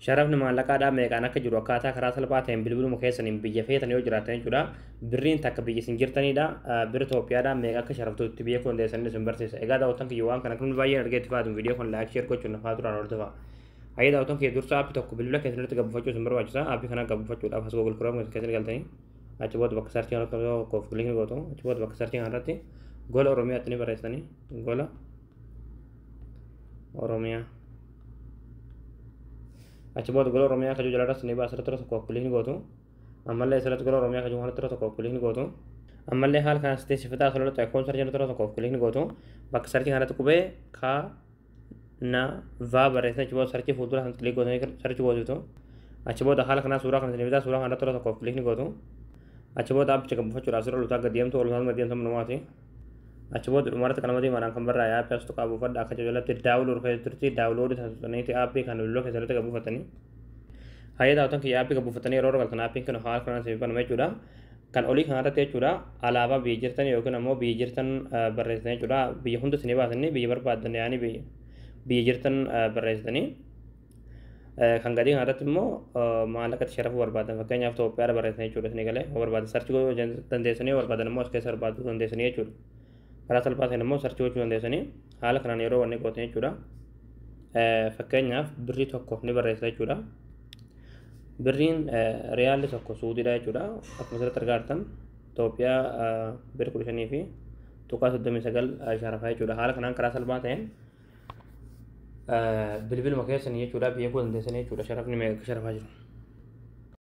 Sharafni maallaqaadhaa meeqaan akka jiru akkaataa karaa salphaa ta'een bilbiluma keessaniin biyya feetan yoo jiraatan jechuudha. Birriin takka biyya isin jirtanidha. Birri Itoophiyaadhaa meeqa akka sharaftu itti beekuu dandeessan isin barsiisa. Egaa daawwattan kiyya, waan kana kun baay'een argee itti fayyadamu, viidiyoo kun like, share gochuun nafaa turaan hordofa. Hayyee daawwattan kiyya, dursa aappii tokko bilbila keessan irratti gabbifachuu isin barbaachisa. Aappii kana gabbifachuudhaaf as Google Chrome keessa galtanii achi booda bakka search kanatti tokkoof click gootu. Achi booda bakka search kanarratti Gola Oromiyaatti ni barreessanii, Gola Oromiyaa. Achi booda Gola Oromiyaa kajuu jalarratti ni baasa, irratti tokko click gootu. Ammallee asirratti Gola Oromiyaa kajuu kanatti tokko click gootu. Ammallee haala kana sitti sifataa asirratti akkoon search irratti tokko click gootu. Bakka search kanarratti qubee ka na va barreessan, achi booda search fuuldura kan click gootanii search gootu. Achi booda haala kanaa suuraa kana isin fidaa, suuraa kanarratti tokko click gootu. Achi booda aappicha gabbifachuudhaaf asirra olutaa gad deemtu, olutaa gad deemtu numaati. Achi booda dhumarratti qalama diimaadhaan kan barraa'e aappii as tuqaa buufadha akka jalatti download keessatti download taasisaniiti aappii kan bilbila keessatti gabbuufatanii. Hayyee daawwatan kiyya, aappii gabbuufatanii yeroo galtan aappiin kun haala kanaan siif banama jechuudha. Kan olii kanarratti jechuudha, alaabaa biyya jirtan yookiin ammoo biyya jirtan barreessitanii jechuudha. Biyya hunda isinii baasanii biyya barbaaddan yaanii biyya jirtan barreessitanii. Kan gadii kanarratti immoo maallaqa itti sharafuu barbaadan, fakkeenyaaf Itoophiyaadha barreessanii jechuudha. Isinii galee yoo barbaadan search gochuu dandeessanii, yoo barbaadan immoo as keessa barbaaduu dandeessanii jechuudha. Karaa salphaa ta'een immoo search gochuu dandeessanii haala kanaan yeroo wanni gootan jechuudha. Fakkeenyaaf birrii tokko ni barreessa jechuudha. Birriin riyaalli tokko Suudiidha jechuudha. Akkuma asirratti argaa jirtan Itoophiyaa birri 15.39 sharafaa jechuudha. Haala kanaan karaa salphaa ta'een bilbiluma keessanii jechuudha beekuu dandeessanii jechuudha sharafni meeqa sharafaa jiru.